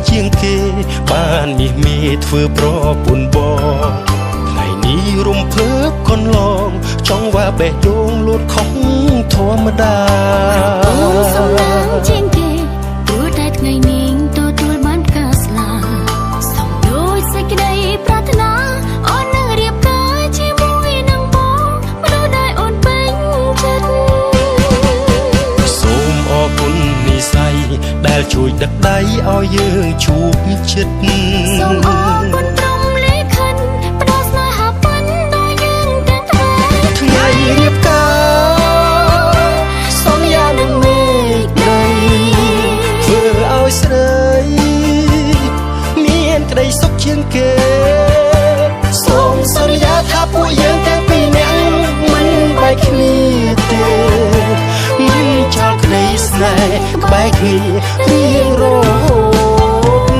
ជាងគេ បានមាសមេធ្វើប្រពន្ធបងថ្ងៃនេះរំភើបកន្លង ចង់វ៉ាបេះដូងលូតខុសធម្មតា អូនសំណាងជាងគេព្រោះតែថ្ងៃនេះទទួលបានផ្កាស្លាសំដូចសេចក្តីប្រាថ្នាអូននឹងរៀបការជាមួយនឹងបងមនុស្សដែលអូនពេញចិត្ត សូមអរគុណនិស័យដែលជួយដឹកដៃឲ្យយើងជួបចិត្ត សូមអរគុណព្រំលិខិនផ្ដល់ស្នេហាប៉ិនដល់យើងទាំងទ្វេ ថ្ងៃរៀបការសន្យានឹងមេឃដីធ្វើឲ្យស្រី មានក្តីសុខជាងគេ សូមសន្យាថាពួកយើងទាំងពីរនាក់មិនបែកគ្នាទេមិនចោលក្តីស្នេហ៍ក្បែរគ្នារៀងរហូត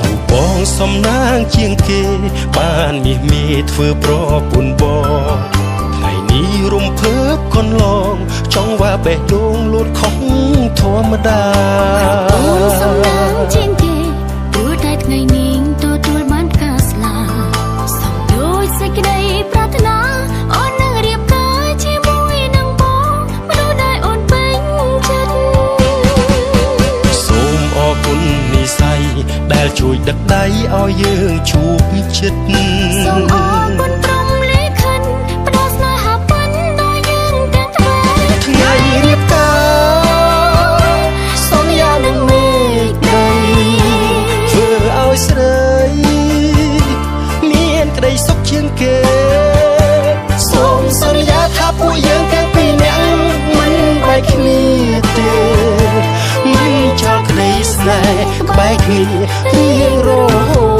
រូបបងសំណាងជាងគេ បានមាសមេធ្វើប្រពន្ធបងថ្ងៃនេះរំភើបកន្លង ចង់វ៉ាបេះដូងលូតខុសធម្មតា អូនសំណាងជាងគេព្រោះតែថ្ងៃនេះទទួលបានផ្កាស្លាសំដូចសេចក្តីប្រាថ្នាអូននឹងរៀបការជាមួយនឹងបងមនុស្សដែលអូនពេញចិត្ត សូមអរគុណនិស័យដែលជួយដឹកដៃឲ្យយើងជួបចិត្ត សូមអរគុណព្រំលិខិនផ្ដល់ស្នេហាប៉ិនដល់យើងទាំងទ្វេ ថ្ងៃរៀបការសន្យានឹងមេឃដីធ្វើឲ្យស្រី មានក្តីសុខជាងគេ សូមសន្យាថាពួកយើងទាំងពីរនាក់មិនបែកគ្នាទេមិនចោលក្តីស្នេហ៍ក្បែរគ្នារៀងរហូត។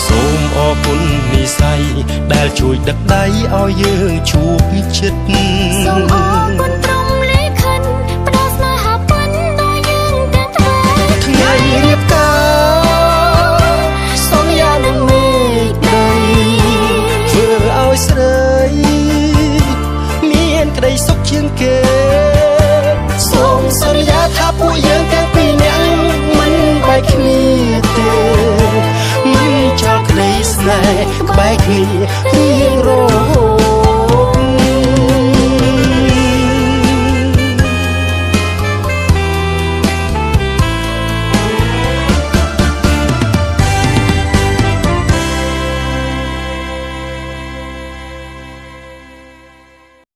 សូមអរគុណនិស័យដែលជួយដឹកដៃឲ្យយើងជួបចិត្ត សូមអរគុណព្រំលិខិនផ្ដល់ស្នេហាប៉ិនដល់យើងទាំងទ្វេ ថ្ងៃរៀបការសន្យានឹងមេឃដីធ្វើឲ្យស្រី មានក្តីសុខជាងគេ សូមសន្យាថាពួកយើងទាំងពីរនាក់មិនបែកគ្នាទេមិនចោលក្តីស្នេហ៍ក្បែរគ្នារៀងរ